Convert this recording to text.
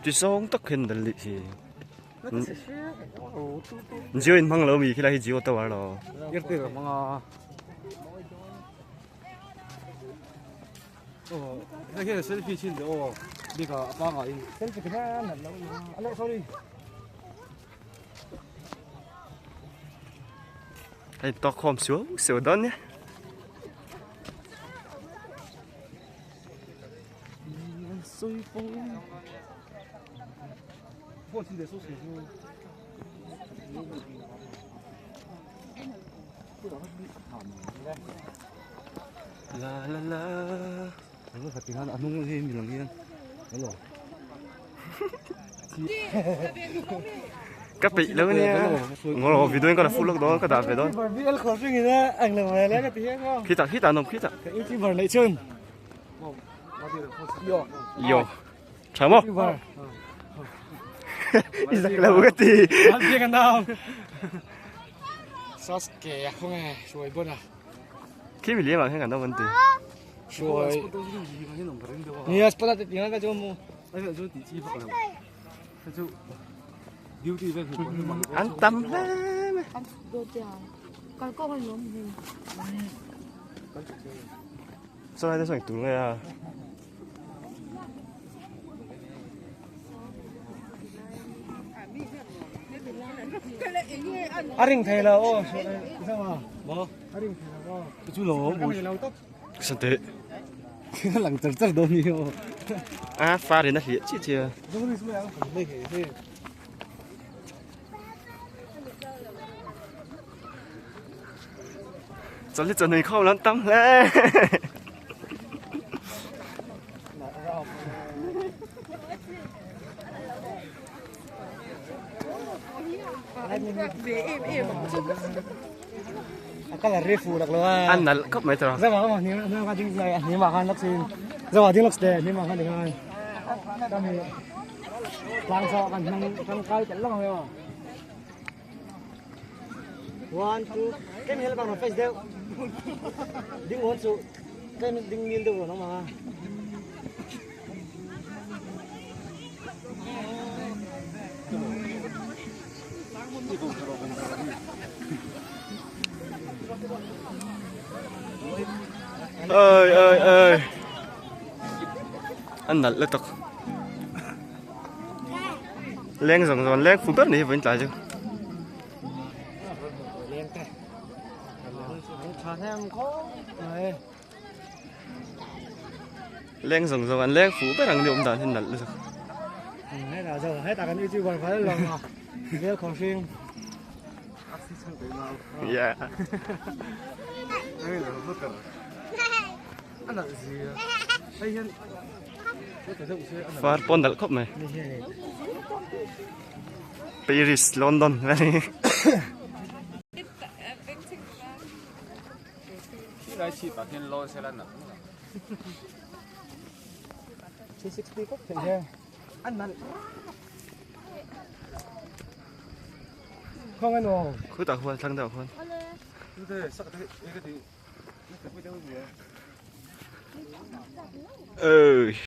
Ti zawng tak hian dal leh si. Jio in hmang lo mi khilai hi Jio tower lo. Airtel hmang a. Oh, hei hian selfie chin de aw. Bika a panga in. Selfie kha nat lo. Alo sorry. Hei tawk khawm suau suau dawn nia. La la la. Ano kha tihan anung hi mi lang hian. Hello. Ka peih lo nia. Ngolo video in ka la full lawk dawn ka dah ve dawn. Khitah khitah an awm khitah. Yo. Tha maw? I zak lo ka ti. Khi mi liam ah hian kan awm an ti. An tam hle mai. Saw lai te saw engtur nge a. A ring thei lo aw a ring thei lo aw chu lo Sante lang char char dawn ni aw a far in a hliah chiah chiah Chawlh hi chawhnu inkhawm lo an tam hle. An nalh khawp mai tawh. One, two, cái mình bằng face đều. Ding one chu. Cái mình ding mil đều nó mà. Ơi ơi ơi. An nalh lutuk. Leng zawng zawng leng fu ber ni hi vawiin tlai chu. Leng zawng zawng an leng fu ber ang ni awm dan hi nalh lutuk. Yeah. Far pawn nalh khawp mai. Paris, London vel hi. Khutah khuan thlang deuh khuan. Ơi.